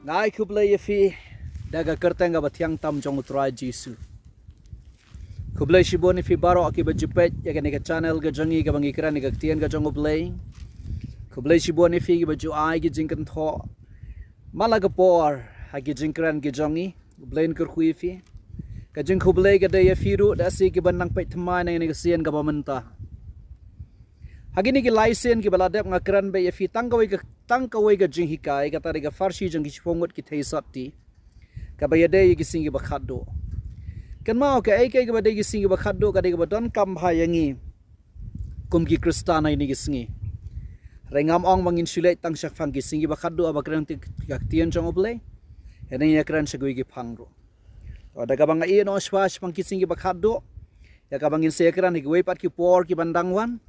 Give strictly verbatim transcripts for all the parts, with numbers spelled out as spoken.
Nga ai khublei ïa phi da ka kyrteng kaba thiang tam jong U Trai Jisu. Khublei shibun ïa phi baroh kiba ju peit ïa kane ka channel ka jong ngi kaba ngi kren ïa ka ktien ka jong U Blei. Khublei shibun ïa phi kiba ju ai ki jingkynthoh man la ka por ha ki jingkren ki jong ngi. U Blei un kyrkhu ïa phi. Ka jingkhublei ka dei ïa phi ruh da shi kiba nang peit thymmai na kane ka sien kaba mynta. Ha kine ki lai sien kiba la dep nga kren beit ïa phi tang kawei ka, tang kawei ka jinghikai, kata dei ka pharshi jong ki shiphew ngut ki theisotti, kaba ïadei ïa ki sngi kiba khatduh. Kynmaw, kaei kaei kaba dei ki sngi kiba khatduh ka dei kaba donkam bha ïa ngi kum ki Khristan ha kine ki sngi. Hynrei ngam ong ba ngin shu leit tang shaphang ki sngi kiba khatduh haba kren ïa ka ktien jong U Blei. Hynrei ngin ïakren sha kiwei ki phang ruh. To, da kaba nga ïeh noh shwa shaphang ki sngi kiba khatduh, ïa kaba ngin sa ïakren ha kiwei pat ki por kiban dang wan.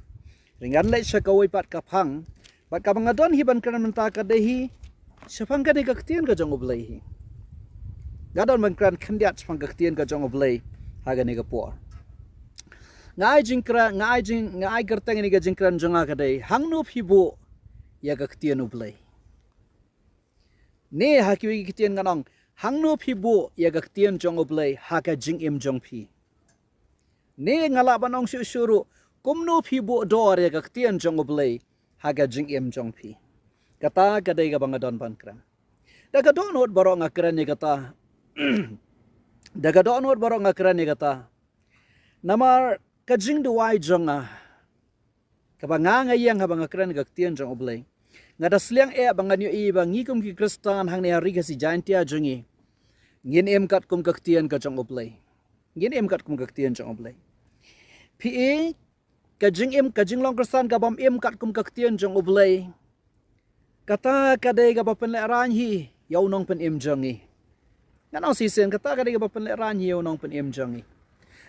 Hynrei ngan leit sha kawei pat ka phang. Bad kaba nga don hi ban kren mynta ka dei hi shaphang kane ka ktien ka jong U Blei hi. Nga don ban kren khyndiat shaphang ka ktien ka jong U Blei ha kane ka por. Nga ai jingkren, nga ai jing, nga ai kyrteng ïa kane ka jingkren jong nga ka dei, hangno phi buh ïa ka ktien U Blei? Ne ha kiwei ki ktien ngan ong, hangno phi buh ïa ka ktien jong U Blei ha ka jingim jong phi? Ne nga lah ban ong shuh shuh ruh, kumno phi buh dor ïa ka ktien jong U Blei ha ka jingim jong phi? Kata ka dei kaba nga don ban kren. Da ka dohnud baroh nga kren ïa kata. Da ka dohnud baroh nga kren ïa kata. Namar ka jingduwai jong nga, kaba nga nga ïeng haba nga kren ka ktien jong U Blei, nga da sliang eh ba ngan ïohi ba ngi kum ki Khristan hangne ha Ri Khasi Jaintia jong ngi, ngin im katkum ka ktien ka jong U Blei. Ngin im katkum ka ktien jong U Blei. Phi i, ka jingim, ka jinglong Khristan kabym im katkum ka ktien jong U Blei, kata ka dei kaba pynlehraiñ hi ïa u nongpynim jong ngi. Ngan ong shisien, kata ka dei kaba pynlehraiñ hi ïa u nongpynim jong ngi.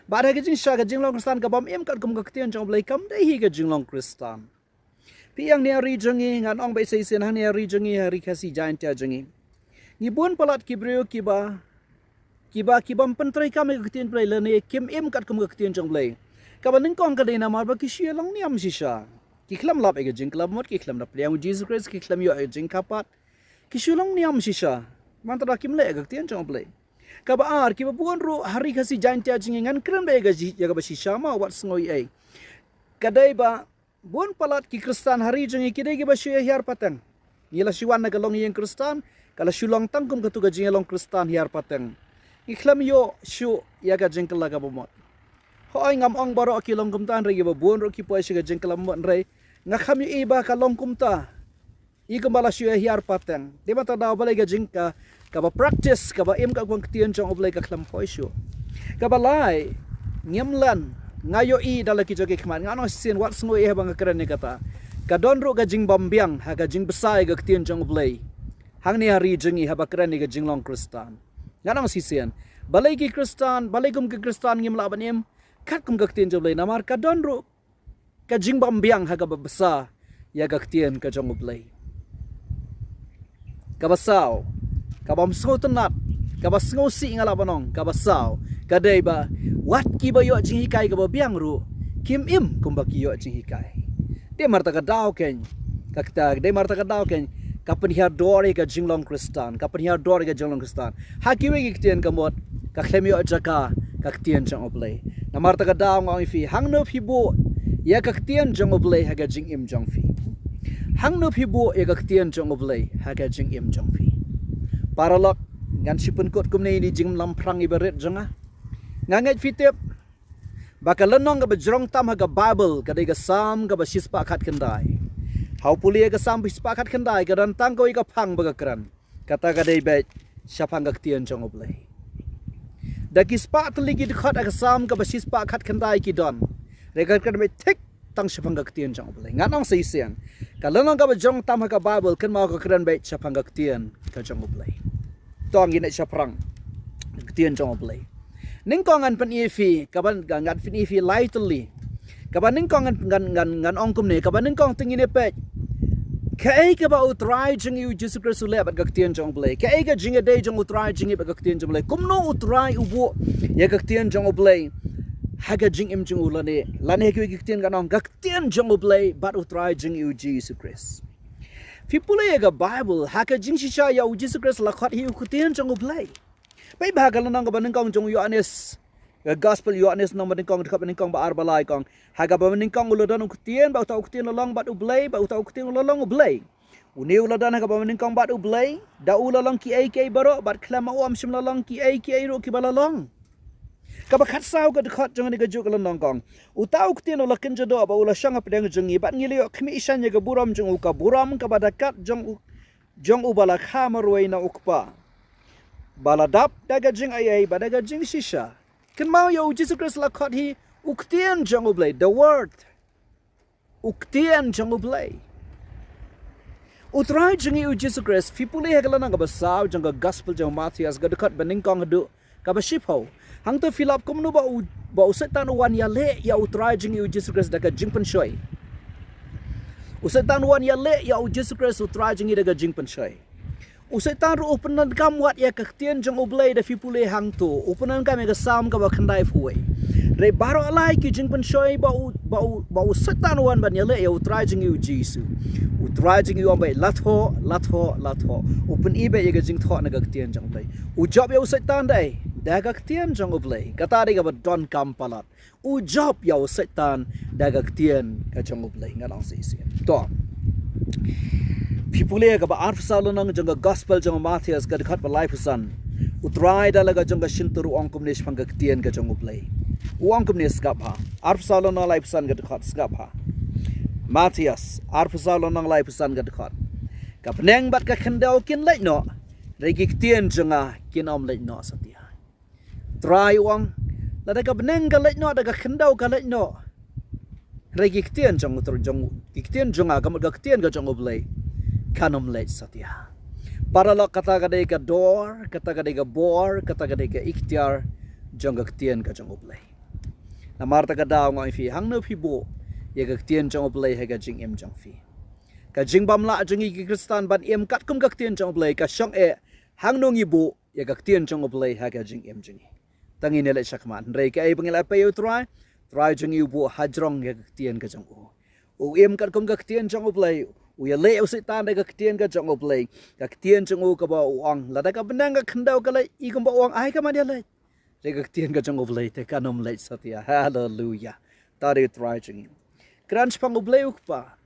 Bad ha ka jingshisha, ka jinglong Khristan kabym im katkum ka ktien jong U Blei kam dei hi ka jinglong Khristan. Phi i, hangne ha ri jong ngi, ngan ong beit shisien, hangne ha ri jong ngi, ha Ri Khasi Jaintia jong ngi, ngi bun palat ki briew kiba, kiba, kibym pyntreikam ïa ka ktien Blei lane kim im katkum ka ktien jong U Blei. Kaba nyngkong ka dei namar ba ki shu ïa long niam shisha. Ki khlem lap ïa ka jingkylla mut, ki khlem da pdiang U Jisu Khrist, ki khlem ïoh ïa ka jingkyrpad. Ki shu long niam shisha. Mynta da kim leh ïa ka ktien jong U Blei. Kaba ar, kiba bun ruh ha Ri Khasi Jaintia jong ngi, ngan kren beit ïa ka ji, ïa kaba shisha mo, wat sngew ei ei. Ka dei ba bun palat ki Khristan ha ri jong ngi ki dei kiba shu ïa hiar pateng. Ngi la shu wan na ka longïing Khristan, ka la shu long tang kum katu ka jingïalong Khristan hiar pateng. Ngi khlem ïoh shuh ïa ka jingkylla kaba mut. Hooid, ngam ong baroh ki long kumta, hynrei kiba bun ruh ki poi sha ka jingkylla mut, hynrei nga kham ïohi ba ka long kumta. I kumba la shu ïa hiar pateng. Dei mynta ka daw balei ka jingka, kaba practice, kaba im katkum ka ktien jong U Blei ka khlem poi shuh. Kaba lai, ngim len, nga ïohi da la ki jong ki khmat, ngan ong shisien, wat sngew ei ei haba nga kren ïa kata. Ka don ruh ka jingbymbiang ha ka jingbsa ïa ka ktien jong U Blei hangne ha ri jong ngi haba kren ïa ka jinglong Khristan. Ngan ong shisien, balei ki Khristan, balei kum ki Khristan ngim lah ban im katkum ka ktien jong U Blei? Namar ka don ruh ka jingbymbiang ha kaba bsa ïa ka ktien ka jong U Blei. Kaba saw, kabym sngewtynnat, kaba sngewsih, nga lah ban ong, kaba saw ka dei ba wat kiba ïoh jinghikai kaba biang ruh kim im kumba ki ïoh jinghikai. Dei marta ka daw keiñ, ka kata, dei marta ka daw keiñ ka pynhiar dor ïa ka jinglong Khristan, ka pynhiar dor ïa ka jinglong Khristan. Ha kiwei ki ktien ka mut, ka khlem ïoh jaka ka ktien jong U Blei. Namar kata ka daw nga ong ïa phi, hangno phi buh ïa ka ktien jong U Blei ha ka jingim jong phi? Hangno phi buh ïa ka ktien jong U Blei ha ka jingim jong phi? Paralok, ngan shu pynkut kumne ïa kine ki jinglamphrang kiba rit jong nga. Nga ngeit phi tip ba ka lynnong kaba jrong tam ha ka Baibl ka dei ka Salm kaba shispah khatkhyndai. Ha u pule ïa ka Salm shispah khatkhyndai ka don tang kawei ka phang ba ka kren. Kata ka dei beit shaphang ka ktien jong U Blei. Da ki spah tylli ki dkhot ha ka Salm kaba shispah khatkhyndai ki don, hynrei ka kren beit thik tang shaphang ka ktien jong U Blei. Ngan ong shisien, ka lynnong kaba jrong tam ha ka Baibl, kynmaw, ka kren beit shaphang ka ktien ka jong U Blei. To ngin ïa shaphrang ka ktien jong U Blei. Nyngkong ngan pyni ïa phi, kaba, ngan pyni ïa phi lai tylli. Kaba nyngkong ngan, ngan, ngan, ngan ong kumne, kaba nyngkong te ngin ïa peit kaei kaba U Trai jong ngi U Jisu Khrist u leh bad ka ktien jong U Blei. Kaei ka jingïadei jong U Trai jong ngi bad ka ktien jong U Blei. Kumno U Trai u buh ïa ka ktien jong U Blei ha ka jingim jong u lane, lane ha kiwei ki ktien ngan ong ka ktien jong U Blei bad U Trai jong ngi U Jisu Khrist. Phi pule ïa ka Bible, ha ka jingshisha ïa u Jisu Khrist la khot hi u ktien jong U Blei. Peit ba ha ka lynnong kaba nyngkong jong u Ïoannis, ka gospel Ïoannis lynnong ba nyngkong, dkhot ba nyngkong, ba ar, ba lai kong. Ha kaba nyngkong u la don u ktien, bad uta u ktien u la long bad U Blei, bad uta u ktien u la long U Blei. Une u la don ha kaba nyngkong bad U Blei, da u la long kiei kiei baroh, bad khlem ma u ym shym la long kiei kiei ruh kiba la long. Kaba khatsaw ka dkhot jong kane kajuh ka lynnong kong. Uta u ktien u la kynja doh bad u la shong hapdeng jong ngi, bad ngi la ïoh khmih shen ïa ka burom jong u, ka burom kaba da kat jong u, jong uba la kha marwei na u Kpa, ba la dap da ka jingaiei bad da ka jingshisha. Kynmaw ïa u Jisu Khrist la khot hi u ktien jong U Blei, the Word. U ktien jong U Blei. U Trai jong ngi u Jisu Khrist, phi pule ha ka lynnong kaba saw jong ka gospel jong u Mathaios, ka dkhot ba nyngkong haduh kaba shiphew. Hangto phi lap kumno ba u, ba u Soitan u wan ïaleh ïa u Trai jong ngi u Jisu Khrist da ka jingpynshoi. U Soitan u wan ïaleh ïa u Jisu Khrist u Trai jong ngi da ka jingpynshoi. U Soitan ruh u pyndonkam wat ïa ka ktien jong U Blei, da phi pule hangto. U pyndonkam ïa ka Salm kaba khyndaiphew wei. Hynrei baroh lai ki jingpynshoi ba u, ba u, ba u Soitan u wan ban ïaleh ïa u Trai jong ngi u Jisu. U Trai jong ngi u ong beit, la thoh, la thoh, la thoh. U pyni beit ïa ka jingthoh na ka ktien jong U Blei. U jop ïa u Soitan dei da ka ktien jong U Blei. Kata dei kaba donkam palat. U jop ïa u Soitan da ka ktien ka jong U Blei, ngan ong shisien. To. Phi pule ha kaba arphew saw lynnong jong ka gospel jong u Mathaios, ka dkhot ba laiphew san. U Trai da la ka jong ka shyntur u ong kumne shaphang ka ktien ka jong U Blei. U ong kumne, sngap bha. Arphew saw lynnong laiphew san ka dkhot, sngap bha. Mathaios, arphew saw lynnong laiphew san ka dkhot. Ka bneng bad ka khyndew kin leit noh, hynrei ki ktien jong nga kin ym leit noh satia. Trai u ong, lada ka bneng ka leit noh, da ka khyndew ka leit noh, hynrei ki ktien jong u Trai, jong, ki ktien jong nga, ka mut ka ktien ka jong U Blei, kan ym leit satia. Paralok, kata ka dei ka dor, kata ka dei ka bor, kata ka dei ka iktiar jong ka ktien ka jong U Blei. Namar kata ka daw nga ong ïa phi, hangno phi buh ïa ka ktien jong U Blei ha ka jingim jong phi? Ka jingbymlah jong ngi ki Khristan ban im katkum ka ktien jong U Blei ka shong eh hangno ngi buh ïa ka ktien jong U Blei ha ka jingim jong ngi. Tang ngin ïaleit shakhmat, hynrei kaei ba ngi la peit ïa u Trai, Trai jong ngi u buh hajrong ïa ka ktien ka jong u. U im katkum ka ktien jong U Blei, u ïaleh ïa u Soitan da ka ktien ka jong U Blei. Ka ktien jong u kaba u ong, lada ka bneng ka khyndew ka leit, i kumba u ong, ai ka mat ïaleit. Hynrei ka ktien ka jong U Blei te kan ym leit satia. Haleluia. Ta dei u Trai jong ngi. Kren shaphang U Blei u Kpa.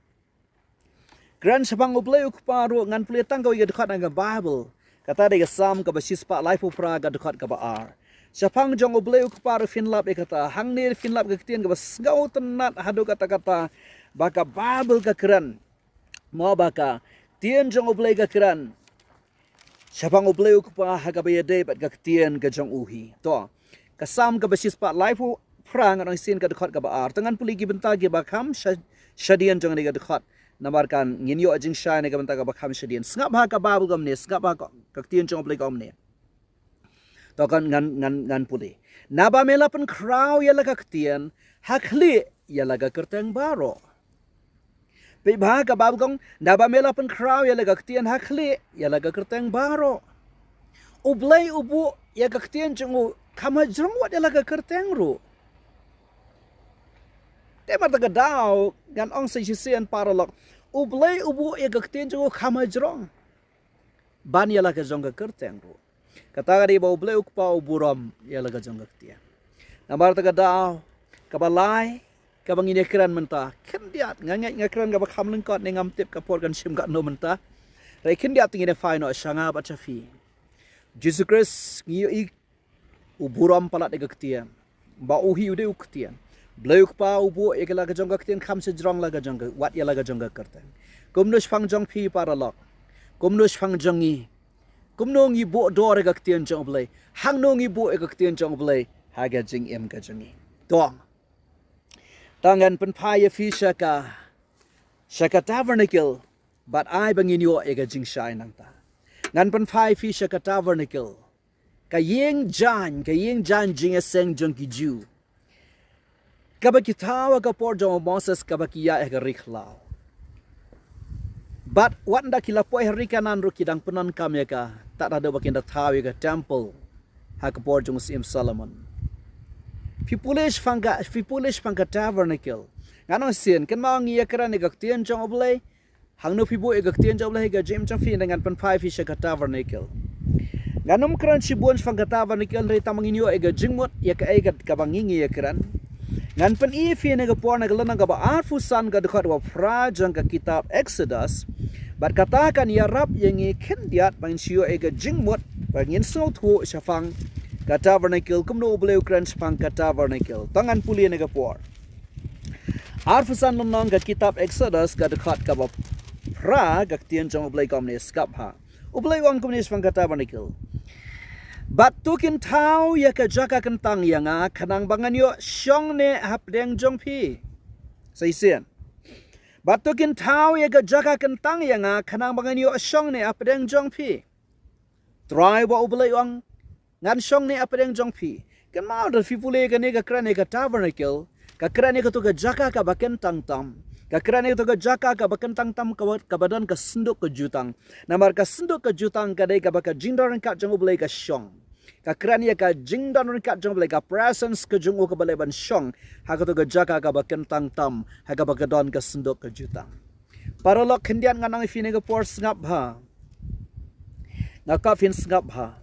Kren shaphang U Blei u Kpa ruh, ngan pule tang kawei ka dkhot na ka Bible. Kata dei ka Salm kaba shispah laiphew phra, ka dkhot kaba ar. Shaphang jong U Blei u Kpa ruh phin lap ïa kata. Hangne phin lap ka ktien kaba sngewtynnat haduh katta katta, ba ka Bible ka kren, mo, ba ka ktien jong U Blei ka kren shaphang U Blei u Kpa ha kaba ïadei bad ka ktien ka jong u hi. To, ka Salm kaba shispah laiphew phra, ngan ong shisien ka dkhot kaba ar. To ngan pule ki bynta kiba kham sha-, shadien jong kane ka dkhot. Namar kan ngin ïoh jingshai na ka bynta kaba kham shadien. Sngap bha ka Bible kumne, sngap bha ka, ka ktien jong U Blei kumne. To kan ngan, ngan, ngan pule. Naba me la pynkhraw ïa la ka ktien, ha khlieh ïa la ka kyrteng baroh. Peit bha ka Bible ka ong, naba me la pynkhraw ïa la ka ktien, ha khlieh ïa la ka kyrteng baroh. U Blei u buh ïa ka ktien jong u kham hajrong wat ïa la ka kyrteng ruh. Te namar kata ka daw, ngan ong sa shisien paralok, U Blei u buh ïa ka ktien jong u kham hajrong ban ïa la ka jong ka kyrteng ruh. Kata ka dei ba U Blei u Kpa u burom ïa la ka jong ka ktien. Namar kata ka daw, kaba lai, kaba ngin ïa kren mynta, khyndiat, nga ngeit nga kren kaba kham lyngkot ne ngam tip ka por kan shim katno mynta. Hynrei khyndiat te ngin ïa phai noh sha nga bad sha phi. Jisu Khrist ngi ïohi u burom palat ïa ka ktien, ba u hi u dei u ktien. Blei u Kpa u buh ïa ka la ka jong ka ktien kham shajrong la ka jong ka, wat ïa la ka jong ka kyrteng. Kumno shaphang jong phi paralok? Kumno shaphang jong ngi? Kumno ngi buh dor ïa ka ktien jong U Blei? Hangno ngi buh ïa ka ktien jong U Blei ha ka jingim ka jong ngi? To, to ngan pynphai ïa phi sha ka, sha ka tabernacle, bad ai ba ngin ïoh ïa ka jingshai nangta. Ngan pynphai ïa phi sha ka tabernacle. Ka ïing jaiñ, ka ïing jaiñ jingïaseng jong ki Jiw, kaba ki thaw ha ka por jong u Moses, kaba ki ïaid ha ka ri khlaw. Bad wat ynda ki la poi ha ri Kanaan ruh ki dang pyndonkam ïa ka, tad haduh ba kin da thaw ïa ka temple ha ka por jong u Syiem Solomon. Phi pule shaphang ka, phi pule shaphang ka tabernacle. Ngan ong shisien, kynmaw ngi ïa kren ïa ka ktien jong U Blei, Hangno phi buh ïa ka ktien jong U Blei ha ka jingim jong phi, ngan pynphai phi sha ka tabernacle. Ngan ym kren shibun shaphang ka tabernacle, hynrei tang ba ngin ïoh ïa ka jingmut ïa kaei ka, kaba ngi ngi ïa kren. Ngan pyni phi ha kane ka por na ka lynnong kaba arphew san, ka dkhot kaba phra jong ka kitab Exodus. Bad kata kan ïarap ïa ngi khyndiat ba ngin shu ïoh ïa ka jingmut ba ngin sngewthuh shaphang ka tabernacle, kumno U Blei u kren shaphang ka tabernacle. To ngan pule ha kane ka por. Arphew san lynnong ka kitab Exodus, ka dkhot kaba phra, ka ktien jong U Blei kumne, sngap bha. U Blei u ong kumne shaphang ka tabernacle: Bad to kin thaw ïa ka jaka kyntang ïa nga, khnang ba ngan ïoh shong ne hapdeng jong phi. Sa shisien. Bad to kin thaw ïa ka jaka kyntang ïa nga, khnang ba ngan ïoh shong ne hapdeng jong phi. Trai ba U Blei u ong, ngan shong ne hapdeng jong phi. Kynmaw, da phi pule kane ka kren ïa ka tabernacle, ka kren ïa kato ka jaka kaba kyntang tam. Ka kren ïa kato ka jaka kaba kyntang tam, kaba, kaba don ka synduk ka jutang. Namar ka synduk ka jutang ka dei kaba ka jingdon ryngkat jong U Blei ka shong. Ka kren ïa ka jingdon ryngkat jong U Blei, ka presence ka jong u kaba leh ban shong ha kato ka jaka kaba kyntang tam, ha kaba ka don ka synduk ka jutang. Paralok khyndiat, ngan ong ïa phi ha kane ka por, sngap bha. Nga kwah phin sngap bha.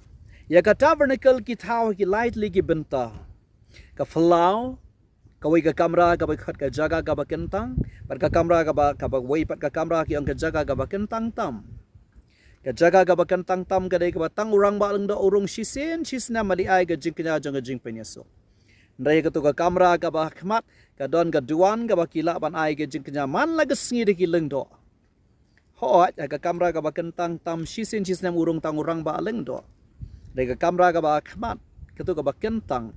Ïa ka tabernacle ki thaw ha ki lai tylli ki bynta. Ka phyllaw, kawei ka kamra kaba khot ka jaka kaba kyntang, bad ka kamra kaba, kawei pat ka kamra ki ong ka jaka kaba kyntang tam. Ka jaka kaba kyntang tam ka dei kaba tang u rangbah lyngdoh u rung shisien shisnem ban ai ka jingkñia jong ka jingpynïasoh. Hynrei kato ka kamra kaba khmat ka don ka duwan kaba ki lah ban ai ka jingkñia man la ka sngi da ki lyngdoh. Hooid, ha ka kamra kaba kyntang tam shisien shisnem u rung tang u rangbah lyngdoh. Hynrei ka kamra kaba khmat, kato kaba kyntang,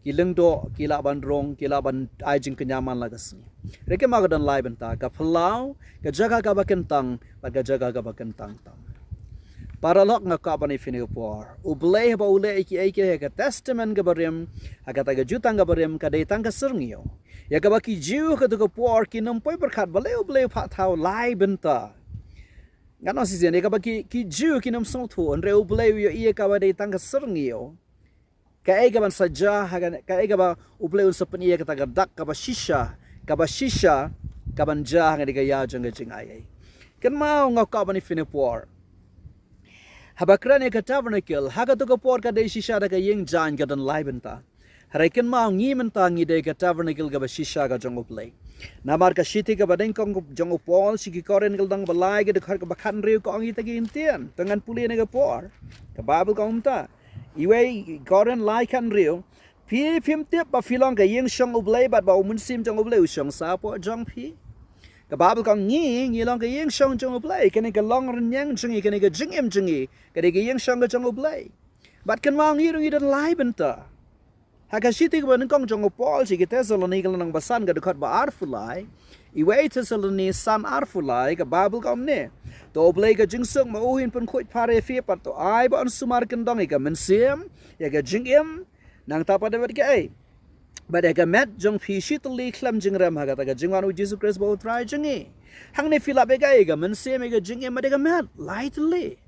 ki lyngdoh ki lah ban rung, ki lah ban ai jingkñia man la ka sngi. Hynrei kynmaw ka don lai bynta, ka phyllaw, ka jaka kaba kyntang, bad ka jaka kaba kyntang tam. Paralok, nga kwah ban ong ïa phi ha kane ka por, U Blei haba u leh ïa kiei kiei ha ka Testament kaba rim, ha kata ka Jutang kaba rim, ka dei tang ka syrngiew. Ïa kaba ki Jiw ha kato ka por kin ym poi pyrkhat balei U Blei u phah thaw lai bynta. Ngan ong shisien, ïa kaba ki, ki Jiw kin ym sngewthuh, hynrei U Blei u ïohi ïa kaba dei tang ka syrngiew. Kaei kaban sa jia, ha ka, kaei kaba U Blei un sa pyni ïa kata ka dak kaba shisha, kaba shisha, kaban jia ha kane ka ïa jong ka jingaiei. Kynmaw, nga kwah ban ong ïa phi ha kane ka por, haba kren ïa ka tabernacle, ha kato ka por ka dei shisha da ka ïing jaiñ, ka don lai bynta. Hynrei kynmaw, ngi mynta ngi dei ka tabernacle kaba shisha ka jong U Blei. Namar ka shithi kaba nyngkong jong u Paul sha ki Korinth, ka lynnong ba lai, ka dkhot kaba khathynriew, ka ong ïa kita ki ktien. To ngan pule ha kane ka por. Ka Baibl ka ong kumta. Iwei Korinth lai khathynriew: Phi phim tip ba phi long ka ïing shong U Blei bad ba U Mynsiem jong U Blei u shong shapoh jong phi? Ka Baibl ka ong ngi, ngi long ka ïing shong jong U Blei. Kane ka long rynïeng jong ngi, kane ka jingim jong ngi, ka dei ka ïing shong ka jong U Blei. Bad kynmaw, ngi ruh ngi don lai bynta. Ha ka shithi kaba nyngkong jong u Paul sha ki Thessaloni, ka lynnong ba san, ka dkhot ba arphew lai. Iwei Thessaloni san arphew lai, ka Baibl ka ong kumne: To U Blei ka jingsuk, ma u un pynkhuid phar ïa phi, bad to ai ba yn sumar kyndong ïa ka mynsiem, ïa ka jingim, nangta pat bad kaei, bad ïa ka met jong phi shi tylli khlem jingrem ha kata ka jingwan U Jisu Khrist ba U Trai jong ngi. Hangne phi lap ïa kaei, ïa ka mynsiem, ïa ka jingim, bad ïa ka met, lai tylli.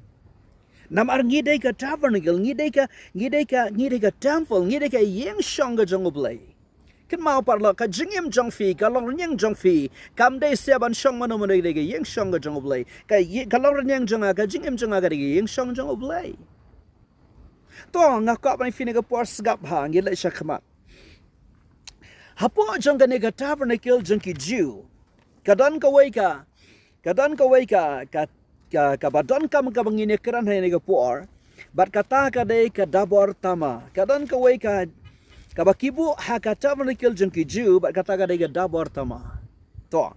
Namar ngi dei ka tabernacle, ngi dei ka, ngi dei ka, ngi dei ka temple, ngi dei ka ïing shong ka jong U Blei. Kynmaw paralok, ka jingim jong phi, ka long rynïeng jong phi, kam dei shuh ban shong mano mano, dei ka ïing shong ka jong U Blei. Ka ï-, ka long rynïeng jong nga, ka jingim jong nga ka dei ka ïing shong jong U Blei. To, nga kwah ban ong ïa phi ha kane ka por, sngap bha, ngi leit sha khmat. Hapoh jong kane ka tabernacle jong ki Jiw, ka don kawei ka, ka don kawei ka, ka, ka, kaba donkam kaba ngin ïa kren ha kane ka por. Bad kata ka dei ka dabor tama. Ka don kawei ka, kaba ki buh ha ka tabernacle jong ki Jiw, bad kata ka dei ka dabor tama. To,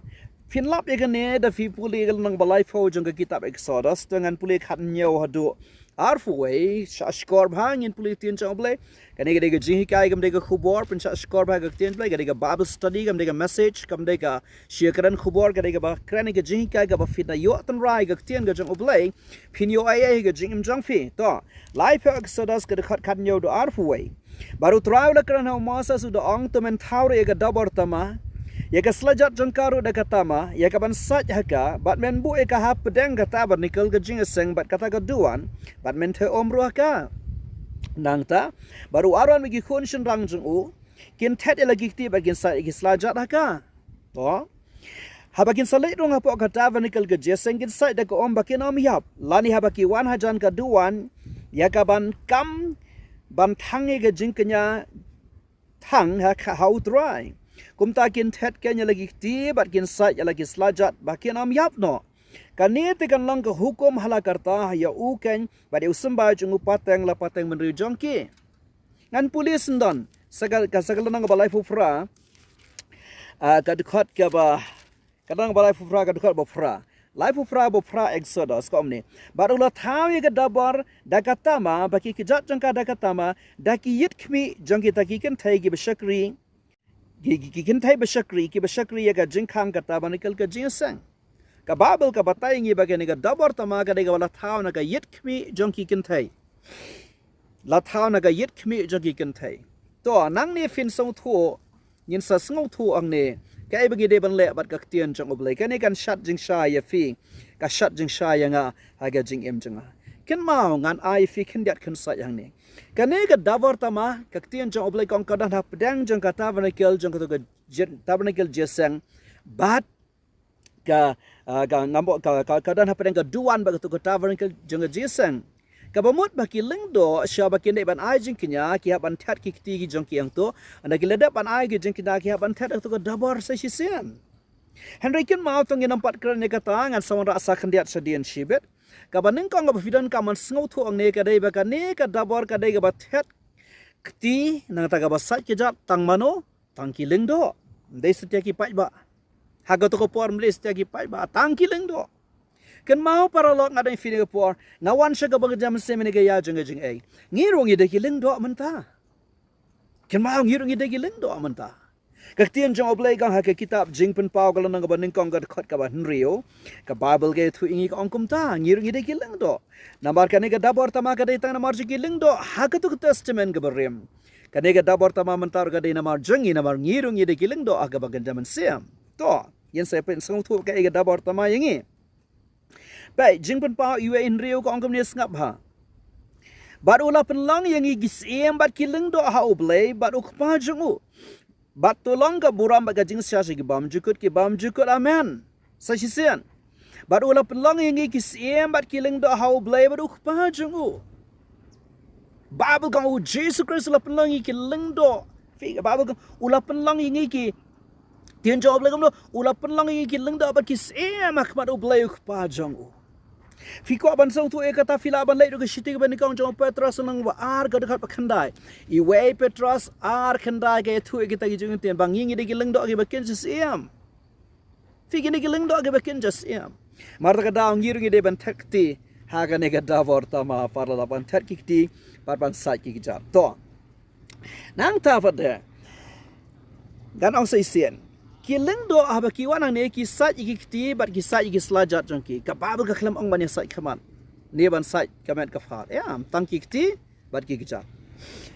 phin lap ïa kane da phi pule ka lynnong ba laiphew jong ka kitab Exodus, to ngan pule khathynñiew haduh arphew wei, shah shkor bha, ngin pule ktien jong U Blei. Kane ka dei ka jinghikai, kam dei ka khubor, pynshah shkor bha ka ktien U Blei, ka dei ka Bible study, kam dei ka message, kam dei ka shia kren khubor, ka dei kaba kren ïa ka jinghikai kaba phin da ïoh tynrai ka ktien ka jong U Blei, phin ïoh ei ei ha ka jingim jong phi. To, laiphew Exodus ka dkhot khathynñiew haduh arphew wei. Bad U Trai u la kren ha u Moses u da ong, to men thaw ruh ïa ka dabor tama, ïa ka slajat jong ka ruh da ka tama, ïa kaban sait ha ka, bad men buh ïa ka hapdeng ka tabernacle ka jingïaseng bad kata ka duwan, bad men theh um ruh ha ka. Nangta, bad u Aaron bad ki khun shynrang jong u, kin thet ïa la ki kti bad kin sait ïa ki slajat ha ka. To. Haba kin sa leit rung hapoh ka tabernacle ka jingïaseng, kin sait da ka um ba kin ym ïap, lane haba ki wan hajan ka duwan ïa ka ban kam ban thang ïa ka jingkñia thang ha, ha U Trai. Kumta kin thet kein ïa la ki kti bad kin sait ïa la ki slajat ba kin ym ïap noh. Kane te kan long ka hukum ha la karta ïa u kein bad ïa u symbai jong u pateng la pateng bynriew jong ki. Ngan pule sngewdon sa ka, ka, sa ka lynnong ba laiphew phra, ah, ka dkhot kaba, ka lynnong ba laiphew phra, ka dkhot ba phra. Laiphew phra ba phra, Exodus, ka ong kumne: Bad u la thaw ïa ka dabor da ka tama, bad ki kjat jong ka da ka tama, da ki ïit khmih jong kita ki kynthei kiba shakri, ki, ki, ki kynthei ba shakri, kiba shakri ïa ka jingkhang ka tabernacle ka jingïaseng. Ka Baibl ka batai ïa ngi ba kane ka dabor tama ka dei kaba la thaw na ka ïit khmih jong ki kynthei. La thaw na ka ïit khmih jong ki kynthei. To, nangne phin sngewthuh, ngin sa sngewthuh hangne kaei ba ngi dei ban leh bad ka ktien jong U Blei. Kane kan shad jingshai ïa phi, ka shad jingshai ïa nga ha ka jingim jong nga. Kynmaw, ngan ai ïa phi khyndiat khyndiat hangne. Kane ka dabor tama, ka ktien jong U Blei ka ong ka don hapdeng jong ka tabernacle, jong kato ka jin-, tabernacle jingïaseng, bad ka, ah, ka ngam, ka, ka, ka don hapdeng ka duwan bad kato ka tabernacle jong ka jingïaseng. Kaba mut ba ki lyngdoh, sha ba kin dei ban ai jingkñia, ki hap ban thet ki kti ki jong ki hangto. Hynda ki la dep ban ai ki jingkñia, ki hap ban thet kato ka dabor sa shisien. Hynrei kynmaw, to ngin ym pat kren ïa kata, ngan sa wanrah sa khyndiat shadien shibit. Kaba nyngkong kaba phi donkam ban sngewthuh hangne ka dei ba kane ka dabor ka dei kaba thet kti, nangta kaba sait kjat tang mano, tang ki lyngdoh. Ym dei satia ki paidbah. Ha kato ka por ym dei satia ki paidbah, tang ki lyngdoh. Kynmaw paralok, nga dang ïa phi kane ka por, nga wan sha kaba kynja mynsiem kane ka ïa jong ka jingaiei. Ngi ruh ngi dei ki lyngdoh mynta. Kynmaw, ngi ruh ngi dei ki lyngdoh mynta. Ka ktien jong U Blei ka ong ha ka kitab Jingpynpaw ka lynnong kaba nyngkong ka dkhot kaba hynriew. Ka Baibl ka ïathuh ïa ngi ka ong kumta, ngi ruh ngi dei ki lyngdoh. Namar kane ka dabor tama ka dei tang namar jong ki lyngdoh ha kato ka testament kaba rim. Kane ka dabor tama mynta ruh ka dei namar jong ngi, namar ngi ruh ngi dei ki lyngdoh ha kaba kynja mynsiem. To, ngin sa pynsngewthuh kaei ka dabor tama ïa ngi. Peit, Jingpynpaw uwei hynriew ka ong kumne, sngap bha. Bad u la pynlong ïa ngi ki syiem bad ki lyngdoh ha U Blei bad U Kpa jong u. Bad to long ka burom bad ka jingshisha sha ki bymjukut ki bymjukut. Amen. Sa shisien. Bad u la pynlong ïa ngi ki syiem bad ki lyngdoh ha U Blei bad U Kpa jong u. Baibl ka ong U Jisu Khrist u la pynlong ïa ngi ki lyngdoh. Phi, Baibl ka ong u la pynlong ïa ngi ki, ktien jong U Blei kumno, u la pynlong ïa ngi ki lyngdoh bad ki syiem ha khmat U Blei U Kpa jong u. Phi kwah ban sngewthuh ïa kata, phi lah ban leit ruh ka shithi kaba nyngkong jong u Petros lynnong ba ar ka dkhot ba khyndai. Uwei Petros ar khyndai ka ïathuh ïa kita ki jingïathuh ba ngi ngi dei ki lyngdoh kiba kynja syiem. Phi, kine ki lyngdoh kiba kynja syiem. Namar kata ka daw ngi ruh ngi dei ban thet kti ha kane ka dabor tama, paralok, ban thet ki kti bad ban sait ki kjat. To. Nangta pat de, ngan ong sa shisien, ki lyngdoh haba ki wan hangne ki sait ïa ki kti bad ki sait ïa ki slajat jong ki. Ka Baibl ka khlem ong ban ïa sait khmat ne ban sait ka met ka phad. Ïa, tang ki kti bad ki kjat.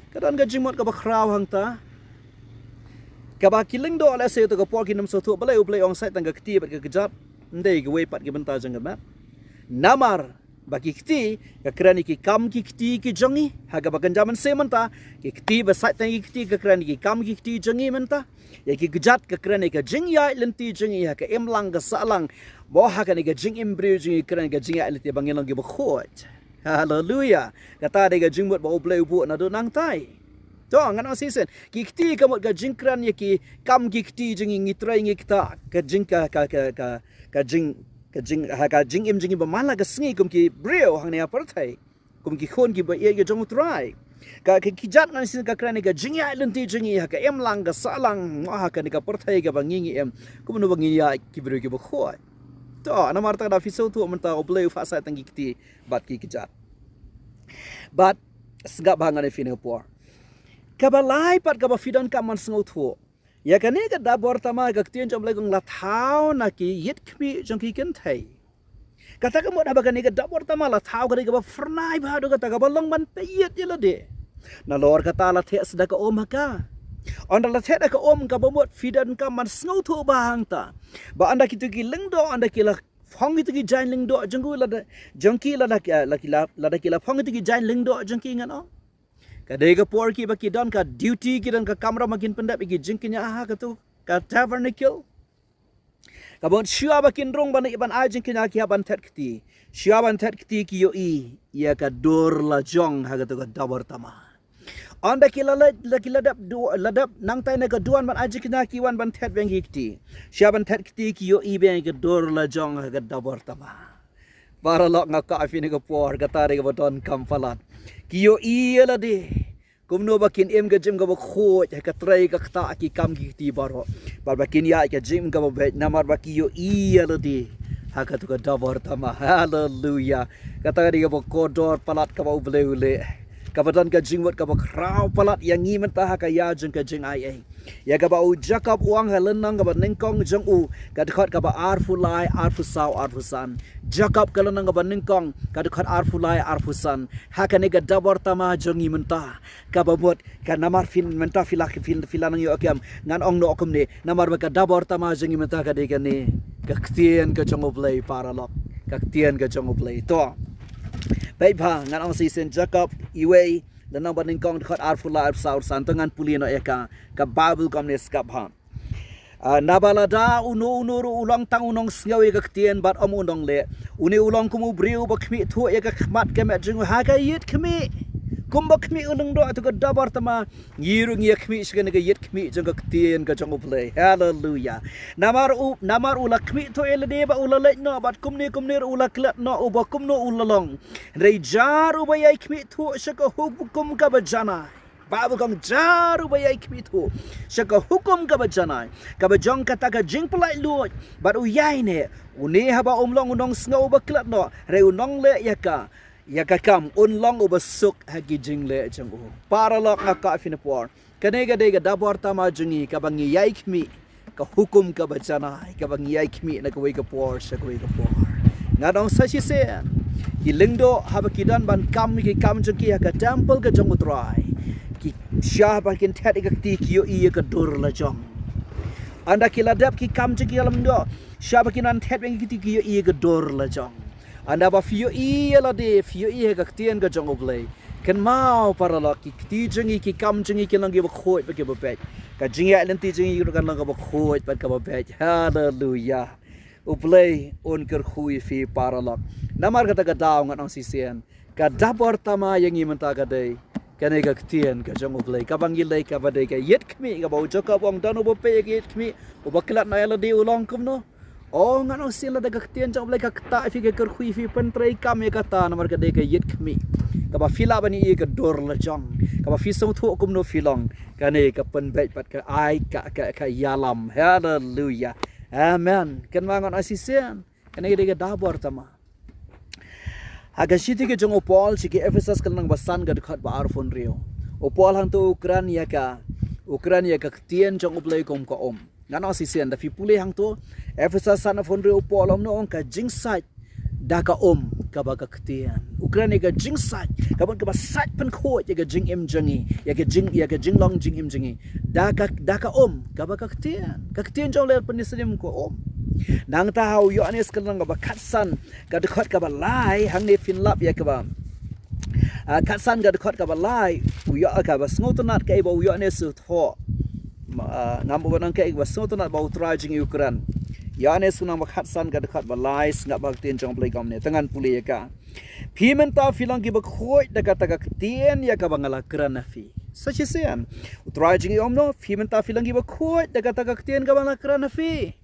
Ka don ka jingmut kaba khraw hangta. Kaba ki lyngdoh lehse kato ka por kin ym sngewthuh balei U Blei u ong sait tang ka kti bad ka kjat. Ym dei kiwei pat ki bynta jong ka met. Namar ba ki kti ka kren ïa ki kam ki kti ki jong ngi ha kaba kynja mynsiem mynta. Ki kti ba sait tang ki kti ka kren ïa ki kam ki kti jong ngi mynta. Ïa ki kjat ka kren ïa ka jingïaid lynti jong ngi ha ka imlang ka sahlang. Mo ha kane ka jingim briew jong ngi, kren ïa ka jingïaid lynti ba ngin long kiba khuid. Haleluia. Kata dei ka jingmut ba U Blei u buh naduh nangtai. To, ngan ong shisien, ki kti ka mut ka jingkren ïa ki kam ki kti jong ngi, ngi trei ngi kta, ka jing, ka, ka, ka, ka, ka jing, ka jing, ha ka jingim jong ngi ba man la ka sngi kum ki briew hangne ha pyrthei. Kum ki khun kiba ïeit ki jong U Trai. Ka, ka kjat ngan shisien ka kren ïa ka jingïaid lynti jong ngi ha ka imlang ka sahlang, mo ha kane ka pyrthei kaba ngi ngi im. Kumno ba ngi ïaid ki briew kiba khuid. To, namar kata ka daw phi sngewthuh mynta U Blei u phah sait tang ki kti bad ki kjat. Bad sngap bha, ngan ïa phi kane ka por. Kaba lai pat kaba phi donkam ban sngewthuh, ïa kane ka dabor tama, ka ktien jong U Blei ka ong la thaw na ki ïit khmih jong ki kynthei. Kata ka mut haba kane ka dabor tama la thaw, ka dei kaba phyrnai bha haduh katta, kaba long ban peit ïa lade. Nalor kata la theh sa da ka um ha ka. Ynda la theh da ka um, kaba mut phi donkam ban sngewthuh bha hangta ba ynda kito ki lyngdoh, ynda ki la phong kito ki jaiñ lyngdoh jong ki, lada, jong ki, lada ki, lada ki la, lada ki la phong kito ki jaiñ lyngdoh jong ki, ngan ong, ka dei ka por kiba ki don ka duty, ki don ka kamram ba kin pyndep ïa ki jingkñia ha kato ka tabernacle. Ka bun shuwa ba kin rung ban ban ai jingkñia ki hap ban thet kti. Shuwa ban thet kti ki ïohi ïa ka dur la jong ha kato ka dabar tama. Ynda ki la leit, la ki la dep du-, la dep nangtai na ka duwan ban ai jingkñia ki wan ban thet biang ki kti. Shuwa ban thet kti ki ïohi biang ïa ka dur la jong ha ka dabar tama. Paralok, nga kwah ïa phi ha kane ka por, kata dei kaba donkam palat. Ki ïohi ïa lade kumno ba kin im ka jingim kaba khuid ha ka trei ka ktah ki kam ki kti baroh. Bad ba kin ïaid ka jingim kaba beit namar ba ki ïohi ïa lade ha kato ka dabar tama. Haleluya. Kata ka dei kaba kordor palat kaba U Blei u leh, kaba don ka jingmut kaba khraw palat ïa ngi mynta ha ka ïa jong ka jingaiei. Ïa kaba u Jakob u ong ha lynnong kaba nyngkong jong u, ka dkhot kaba arphew lai, arphew saw, arphew san. Jakob ka lynnong kaba nyngkong, ka dkhot arphew lai, arphew san. Ha kane ka dabar tama jong ngi mynta, kaba mut ka namar phi mynta phi la, phi, phi la nang ïoh kem, ngan ong noh kumne, namar ba ka dabar tama jong ngi mynta ka dei kane, ka ktien ka jong U Blei, paralok. Ka ktien ka jong U Blei. To, peit bha, ngan ong shisien, Jakob iwei, lynnong ba nyngkong, dkhot arphew lai, arphew saw, arphew san. To ngan pule noh ïa ka, ka Baibl kumne, sngap bha. Ah, naba lada uno uno ruh u long tang u nongsngew ïa ka ktien bad ym u nongleh, une u long kum u briew ba khmih thuh ïa ka khmat ka met jong u ha ka ïit khmih. Kumba khmih u lyngdoh ïa kato ka dabar tama, ngi ruh ngi ïa khmih sha kane ka ïit khmih jong ka ktien ka jong U Blei. Haleluya. Namar u, namar u la khmih thuh ïa lade ba u la leit noh, bad kumne kumne ruh u la klet noh, uba kumno u la long. Hynrei jar uba ïai khmih thuh sha ka hukum kaba janai. Baibl ka ong, jar uba ïai khmih thuh sha ka hukum kaba janai, kaba jong kata ka jingpynlait luid, bad u ïaineh, une haba um long u nongsngew uba klet noh, hynrei u nongleh ïa ka, ïa ka kam, un long uba suk ha ki jingleh jong u. Paralok, nga kwah ïa phi ha kane ka por, kane ka dei ka dabar tama jong ngi kaba ngi ïai khmih, ka hukum kaba janai, kaba ngi ïai khmih na kawei ka por sha kawei ka por. Ngan ong sa shisien, ki lyngdoh haba ki don ban kam ki kam jong ki ha ka temple ka jong U Trai, ki shuwa ba kin thet ïa ka kti ki ïohi ïa ka dur la jong. Ynda ki la dep ki kam jong ki ha lyngdoh, shuwa ba kin wan thet ïa ka kti ki ïohi ïa ka dur la jong. Ynda ba phi ïohi ïa lade, phi ïohi ïa ka ktien ka jong U Blei, kynmaw paralok, ki kti jong ngi, ki kam jong ngi kin long kiba khuid bad kiba beit. Ka jingïaid lynti jong ngi ruh kan long kaba khuid bad kaba beit. Haleluya. U Blei un kyrkhu ïa phi paralok. Namar kata ka daw ngan ong shisien, ka dabar tama ïa ngi mynta ka dei kane ka ktien ka jong U Blei, kaba ngi leh, kaba dei ka ïit khmih, kaba u Jakob u ong, don uba peit ïa ka ïit khmih, uba klet noh ïa lade u long kumno. O, ngan ong shisien, lada ka ktien jong U Blei ka ktah ïa phi, ka kyrkhu ïa phi, pyntreikam ïa kata, namar ka dei ka ïit khmih, kaba phi lah ban ïohi ïa ka dur la jong, kaba phi sngewthuh kumno phi long. Kane ka pynbeit bad ka ai ka, ka, ka ïalam. Haleluya. Amen. Kynmaw, ngan ong shisien, kane ka dei ka dabar tama. Ha ka shithi ka jong u Paul sha ki Ephesus ka lynnong ba san ka dkhot ba arphew hynriew, u Paul hangto u kren ïa ka, u kren ïa ka ktien jong U Blei kum ka um. Ngan ong shisien, da phi pule hangto, Ephesus san arphew hynriew, u Paul um, u ong ka jingsait da ka um kaba ka ktien. U kren ïa ka jingsait, kaba, kaba sait pynkhuid ïa ka jingim jong ngi, ïa ka jing, ïa ka jinglong jingim jong ngi, da ka, da ka um kaba ka ktien. Ka ktien jong U Blei pynïasyriem ka um. Nangta ha u Ïoannis ka lynnong kaba khatsan ka dkhot kaba lai, hangne phin lap ïa kaba, ah, khatsan ka dkhot kaba lai, u Ïo-, kaba sngewtynnad kaei ba u Ïoannis u thoh. Ma, ah, ngam bud ban ong kaei kaba sngewtynnad ba U Trai jong ngi u kren. Ïoannis ka lynnong ba khatsan ka dkhot ba lai, sngap ba ka ktien jong U Blei kumne, te ngan pule ïa ka. Phi mynta phi long kiba khuid da kata ka ktien ïa kaba nga la kren ha phi. Sa shisien, U Trai jong ngi um, no, phi mynta phi long kiba khuid da kata ka ktien kaba nga la kren ha phi.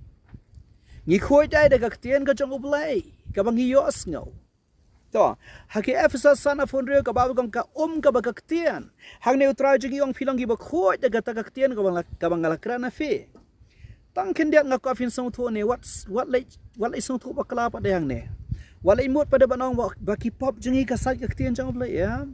Ngi khuid da ka ktien ka jong U Blei kaba ngi ïohsngew. To, ha ki Ephesus san arphew hynriew ka Baibl ka ong ka um kaba ka ktien. Hangne U Trai jong ngi u ong phi long kiba khuid da kata ka ktien kaba nga la, kaba nga la kren ha phi. Tang khyndiat nga kwah phin sngewthuh ne, wat, wat leh, wat leh sngewthuh bakla pat de hangne. Wat leh mut pat de ban ong ba, ba ki pop jong ngi ka sait ka ktien jong U Blei, ïa.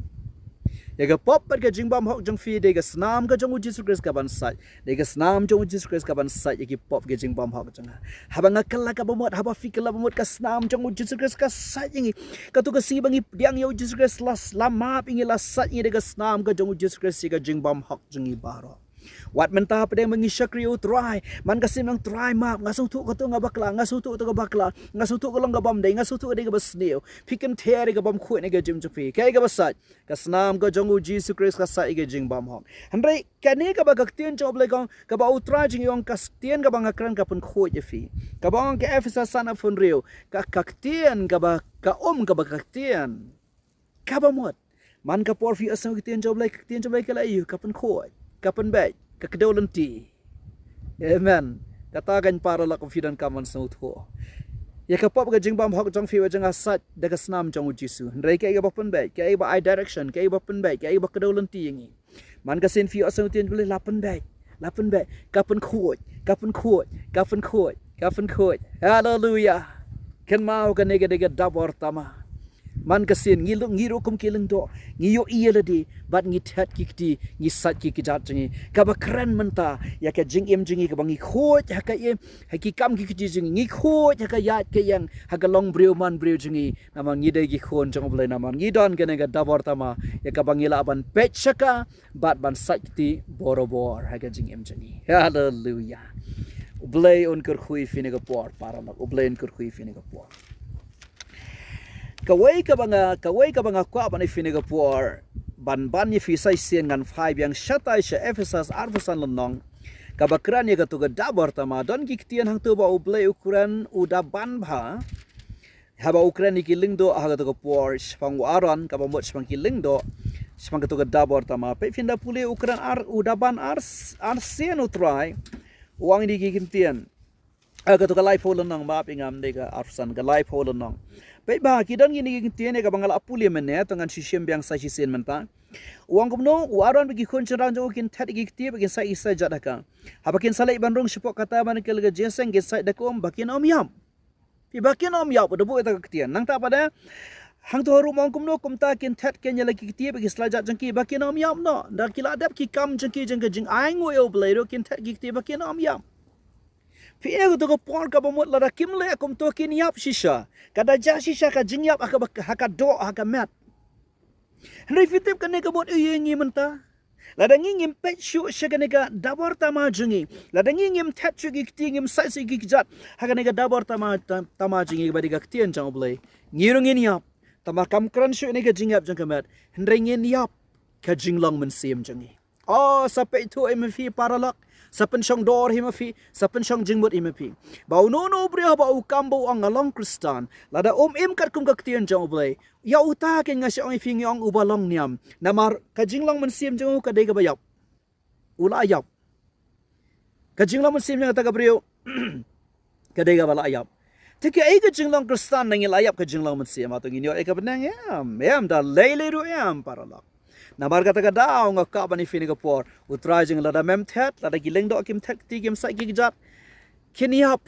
Ïa ka pop bad ka jingbymhok jong phi, dei ka snam ka jong U Jisu Khrist kaban sait. Dei ka snam jong U Jisu Khrist kaban sait ïa ki pop, ka jingbymhok jong nga. Haba nga kylla kaba mut, haba phi kylla ba mut, ka snam jong U Jisu Khrist ka sait ïa ngi. Kato ka sngi ba ngi pdiang ïa U Jisu Khrist la, la map ïa ngi, la sait ïa ngi, dei ka snam ka jong U Jisu Khrist ïa ka jingbymhok jong ngi baroh. Wat mynta hapdeng ba ngi shakri ïa u Trai, man ka sien ba nga Trai map, nga sngewthuh kato nga bakla, nga sngewthuh kato nga bakla, nga sngewthuh ka long kaba ym dei, nga sngewthuh ka dei kaba sniew. Phi kynther ïa ka bym khuid na ka jingim jong phi. Kaei kaba sait? Ka snam ka jong u Jisu Khrist ka sait ïa ka jingbymhok. Hynrei kane kaba ka ktien jong u Blei ka ong, kaba u Trai jong ngi u ong, ka ktien kaba nga kren ka pynkhuid ïa phi. Kaba ong ka Ephesus san hynriew, ka, ka ktien kaba, ka um kaba ka ktien kaba mut. Man ka por phi ïohsngew ka ktien jong u Blei, ka ktien jong u Blei ka la ïoh, ka pynkhuid, ka pynbeit, ka kdew lynti. Amen. Kata kan paralok, phi donkam ban sngewthuh ïa ka pop ka jingbymhok jong phi, wat jong nga sait da ka snam jong u Jisu. Hynrei kaei kaba pynbeit, kaei ba ai direction, kaei ba pynbeit, kaei ba kdew lynti ïa ngi. Man ka sien phi ïohsngew ka ktien jong u Blei, la pynbeit, la pynbeit, ka pynkhuid, ka pynkhuid, ka pynkhuid, ka pynkhuid. Haleluya. Kynmaw kane ka dei ka dabor tama. Man ka sien ngi ruh, ngi ruh kum ki lyngdoh, ngi ïohi ïa lade, bad ngi thet ki kti, ngi sait ki kjat jong ngi. Kaba kren mynta ïa ka jingim jong ngi, kaba ngi khuid ha ka im, ha ki kam ki kti jong ngi, ngi khuid ha ka ïaid ka ïeng, ha ka long briew man briew jong ngi. Namar ngi dei ki khun jong u Blei, namar ngi don kane ka dabor tama ïa kaba ngi lah ban peit sha ka, bad ban sait kti borabor ha ka jingim jong ngi. Haleluya. U Blei un kyrkhu ïa phi ha kane ka por, paralok. U Blei un kyrkhu ïa phi ha kane ka por. Kawei kaba nga, kawei kaba nga kwah ban ïa phi ha kane ka por, ban ban ïa phi sa shisien, ngan phai biang shatai sha Ephesus arphew san lynnong, kaba kren ïa kato ka dabor tama. Don ki ktien hangto ba u Blei u kren, u da ban bha, haba u kren ïa ki lyngdoh ha kato ka por shaphang u Aaron, kaba mut shaphang ki lyngdoh, shaphang kato ka dabor tama. Peit, phin da pule, u kren ar, u da ban ar, arsien u Trai, u ong ïa ki ktien. Ah, kato ka laiphew lynnong, map ïa nga, ym dei ka arphew san, ka laiphew lynnong. Peit bha, ki don kine ki ktien ïa kaba nga la pule mynne, to ngan shu shim biang sa shisien mynta. U ong kumno, u Aaron bad ki khun shynrang jong u kin thet ïa ki kti bad kin sait ïa ki kjat ha ka. Haba kin sa leit ban rung shapoh ka tabernakl ka jingïaseng, kin sait da ka um, ba kin ym ïap. Phi, ba kin ym ïap, u da buh ïa kata ka ktien. Nangta pat de, hangto ruh u ong kumno, kumta kin thet kin ïa la ki kti bad ki slajat jong ki, ba kin ym ïap noh. Lada ki la dep ki kam jong ki jong ka jingainguh ïa u Blei ruh, kin thet ki kti ba kin ym ïap. Phi, ïa kato ka por kaba mut lada kim leh kumto kin ïap shisha. Ka da jia shisha ka jingïap ha ka, ha ka doh, ha ka met. Hynrei phi tip kane ka mut ïa ngi mynta. Lada ngi ngim peit shuh sha kane ka dabor tama jong ngi, lada ngi ngim thet shuh ki kti, ngim sait shuh ki kjat ha kane ka dabor tama, ta-, tama jong ngi, kaba dei ka ktien jong u Blei, ngi ruh ngin ïap. Tangba kam kren shuh ïa ka jingïap jong ka met, hynrei ngin ïap ka jinglong mynsiem jong ngi. Oh, sa peit thuh hi ma phi, paralok, sa pynshong dor hi ma phi, sa pynshong jingmut hi ma phi. Ba uno uno u briew haba u kam ba u ong nga long Khristan, lada um im katkum ka ktien jong u Blei, ïa uta keiñ nga shu ong ïa phi, ngi ong uba long niam. Namar ka jinglong mynsiem jong u ka dei kaba ïap. U la ïap. Ka jinglong mynsiem jong kata ka briew ka dei kaba la ïap. Te kaei ka jinglong Khristan, nang ngi la ïap ka jinglong mynsiem, hato ngin ïoh ïa ka bneng? Em, em, da lei lei ruh em, paralok. Namar kata ka daw nga kwah ban ïa phi ha kane ka por, u Trai jong ngi, lada mem thet, lada ki lyngdoh kim thet kti, kim sait ki kjat, kin ïap.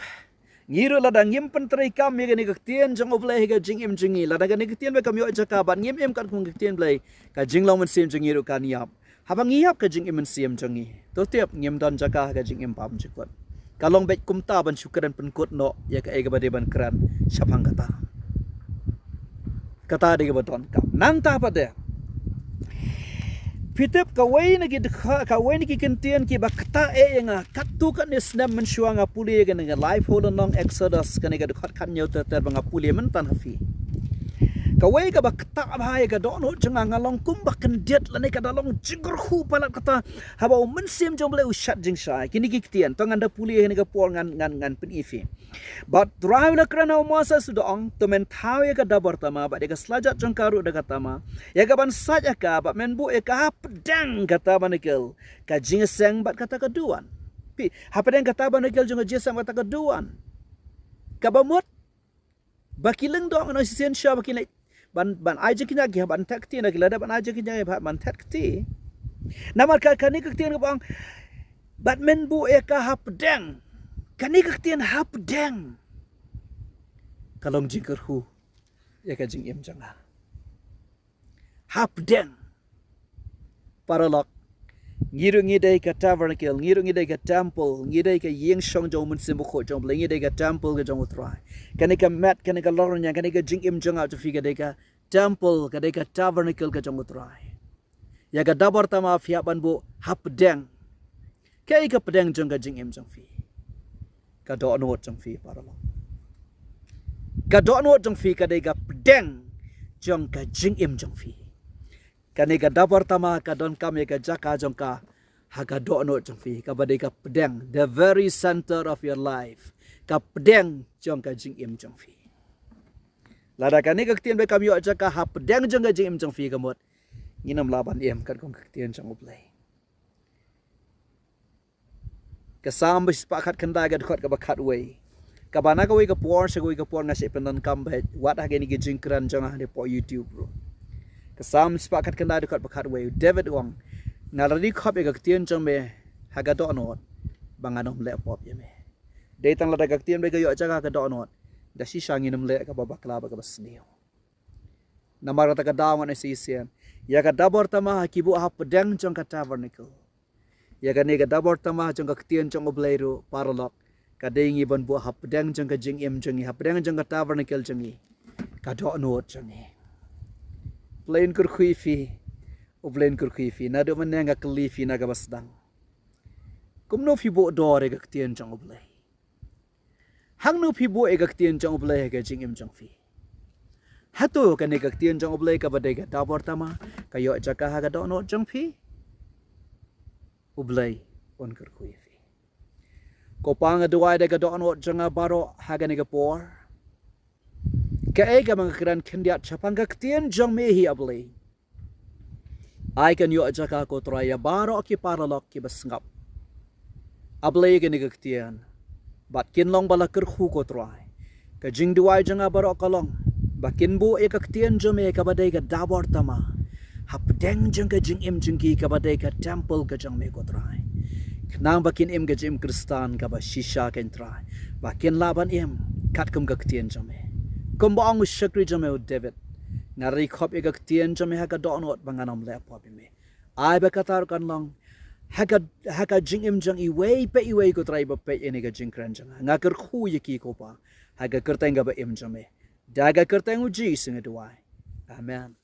Ngi ruh lada ngim pyntreikam ïa kane ka ktien jong u Blei ha ka jingim jong ngi, lada kane ka ktien Blei kam ïoh jaka bad ngim im katkum ka ktien Blei, ka jinglong mynsiem jong ngi ruh kan ïap. Haba ngi ïap, ka jingim mynsiem jong ngi, to tip, ngim don jaka ha ka jingim bymjukut. Ka long beit kumta ban shu kren pynkut noh ïa kaei kaba dei ban kren shaphang kata. Kata dei kaba donkam. Nangta pat de, phi tip, kawei na ki dkhot, kawei na ki ktien kiba ktah eh ïa nga, katto katne snem mynshuwa nga pule ïa kane ka laiphew lynnong Exodus, kane ka dkhot khathynñiew ter ter ba nga pule mynta ha phi. Kawei kaba ktah bha ïa ka dohnud jong nga, nga long kumba kyndit, lane ka da long jingkyrkhu palat kata, haba u Mynsiem jong u Blei u shet jingshai. Kine ki ktien, to ngan da pule ïa kane ka por, ngan, ngan, ngan pyni ïa phi. Bad u Trai u la kren ha u Moses, u da ong, to men thaw ïa ka dabor tama bad ïa ka slajat jong ka ruh da ka tama, ïa kaban sait ïa ka, bad men buh ïa ka hapdeng ka tabernakl ka jingïaseng bad kata ka duwan. Phi, hapdeng ka tabernakl jong ka jingïaseng bad kata ka duwan. Kaba mut ba ki lyngdoh, ngan ong shisien shuwa, ba kin leit ban, ban ai jingkynnoh ïa ki, ban thet kti, na ki la dep ban ai jingkynnoh ïa ki, ban thet kti. Namar ka, kane ka ktien kaba ong, bad men buh ïa ka hapdeng. Kane ka ktien hapdeng ka long jingkyrkhu ïa ka jingim jong nga. Hapdeng. Paralok, ngi ruh ngi dei ka tabernacle, ngi ruh ngi dei ka temple, ngi dei ka ïing shong jong u Mynsiem Bakhuid jong u Blei, ngi dei ka temple ka jong u Trai. Kane ka met, kane ka longïing, kane ka jingim jong nga, jong phi, ka dei ka temple, ka dei ka tabernacle ka jong u Trai. Ïa ka dabor tama phi hap ban buh hapdeng Kaei ka pdeng jong ka jingim jong phi? Ka dohnud jong phi, paralok. Ka dohnud jong phi ka dei ka pdeng jong ka jingim jong phi. Kane ka dabar tama ka donkam ïa ka jaka jong ka ha ka dohnud jong phi, kaba dei ka pdeng, the very center of your life. Ka pdeng jong ka jingim jong phi. Lada kane ka ktien Blei kam ïoh jaka ha pdeng jong ka jingim jong phi, ka mut ngin ym lah ban im katkum ka ktien jong U Blei. Ka Salm ba shispah khatkhyndai, ka dkhot kaba khatwei. Kaba na kawei ka por sha kawei ka por nga shait pyndonkam beit, wat ha kine ki jingkren jong nga hapoh YouTube ruh. Ka Salm shispah khatkhyndai, dkhot ba khatwei. David u ong, nga la dei khop ïa ka ktien jong me ha ka dohnud, ba ngan ym leh pop ïa me. Dei tang lada ka ktien Blei ka ïoh jaka ha ka dohnud, da shisha ngin ym leh kaba bakla bad kaba sniew. Namar kata ka daw ngan ïashisien ïa ka dabar tama ha ki buh ha pdeng jong ka tabernacle. Ïa kane ka dabar tama jong ka ktien jong U Blei ruh, paralok, ka dei ngi ban buh ha pdeng jong ka jingim jong ngi, ha pdeng jong ka tabernacle jong ngi, ka dohnud jong ngi. U Blei un kyrkhu ïa phi. U Blei un kyrkhu ïa phi. Naduh mynne nga kylli phi na kaba sdang, kumno phi buh dor ïa ka ktien jong U Blei? Hangno phi buh ïa ka ktien jong U Blei ha ka jingim jong phi? Hato kane ka ktien jong U Blei kaba dei ka dabar tama ka ïoh jaka ha ka dohnud jong phi? U Blei un kyrkhu ïa phi. Ko Pa, nga duwai da ka dohnud jong nga baroh ha kane ka por. Kaei kaba nga kren khyndiat shaphang ka ktien jong me hi, A Blei, ai kan ïoh jaka, ko Trai, ïa baroh ki paralok kiba sngap, A Blei, kane ka ktien, bad kin long ba la kyrkhu, ko Trai. Ka jingduwai jong nga baroh ka long ba kin buh ïa ka ktien jong me kaba dei ka dabar tama ha pdeng jong ka jingim jong ki, kaba dei ka temple ka jong me, ko Trai. Khnang ba kin im ka jingim Khristan kaba shisha, ko Trai, ba kin lah ban im katkum ka ktien jong me. Kumba ong u shakri jong me u David, nga la dei khop ïa ka ktien jong me ha ka dohnud, ba ngan ym leh pop ïa me. Ai ba kata ruh kan long ha ka, ha ka jingim jong iwei pa iwei, ko Trai, ba peit ïa kane ka jingkren jong nga. Nga kyrkhu ïa ki, ko Pa, ha ka kyrteng kaba im jong me. Da ka kyrteng u Jisu nga duwai. Amen.